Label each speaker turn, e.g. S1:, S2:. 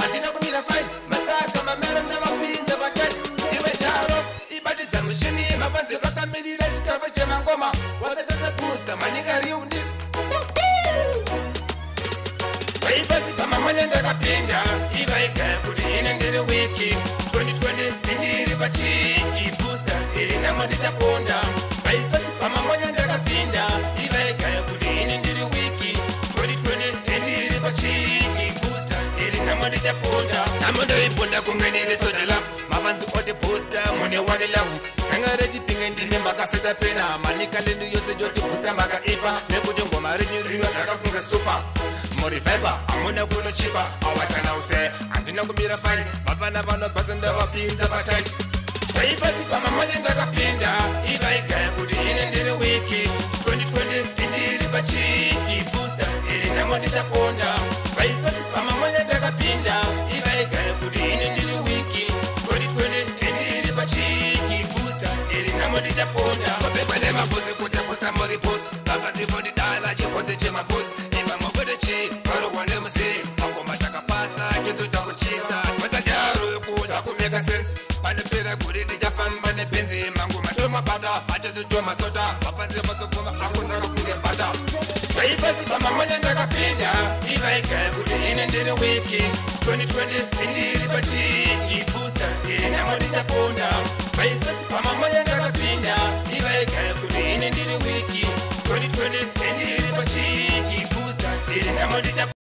S1: Handina kumira fine, matsaka mamera ndavapinza pakati. Iwe charo ibatidza mushini, mafanzi vakamirira chikafu chemangoma. Wasatasa booster manika riundi. Vaifasi pamamanya ndakapinda, ivaigaya kuti ine ndiri weak. 2020 ndiri pachiki, booster iri namo ndichaponda. Vaifasi pamamanya ndakapinda, ivaigaya kuti ine ndiri weak. 2020 ndiri pachiki, booster iri namo ndichaponda. Namo ndoiponda kunge ndiri soja love, mafanzi oti booster mune one love. Ganga rechipinge ndime makaseta pena, Manicaland yose joti booster makaipa, nekuti ngoma renyu rino takakunge super. Muri viber hamuna kunochipa awachana use. Handina kumira fine, vafana vanobasa ndavapinza patight. Vaifasi pamamanya ndakapinda, ivaigaya kuti ine ndiri weak. 2020 ndiri pachiki, booster iri namo ndichaponda. Vaifasi pamamanya ndakapinda, ivaigaya kuti ine ndiri weak. 2020 ndiri pachiki, booster iri namo ndichaponda. Mabhebha nemabhosi kuti booster muri bosi, vakadzivondidala chibhosi chemabhosi. Ipa chi varohwa nemusi, mangoma takapasa chitso chakuchisa. Vatajaro kuda kumeka sense, panopera gore tichafamba nebenzi. Mangoma tomabata achazitomasota, vafanzi vazogoma akundaka kunge bata. Vaifasi pamamanya ndakapinda, ivaigaya kuti ine ndiri weak. 2020 ndiri pachiki.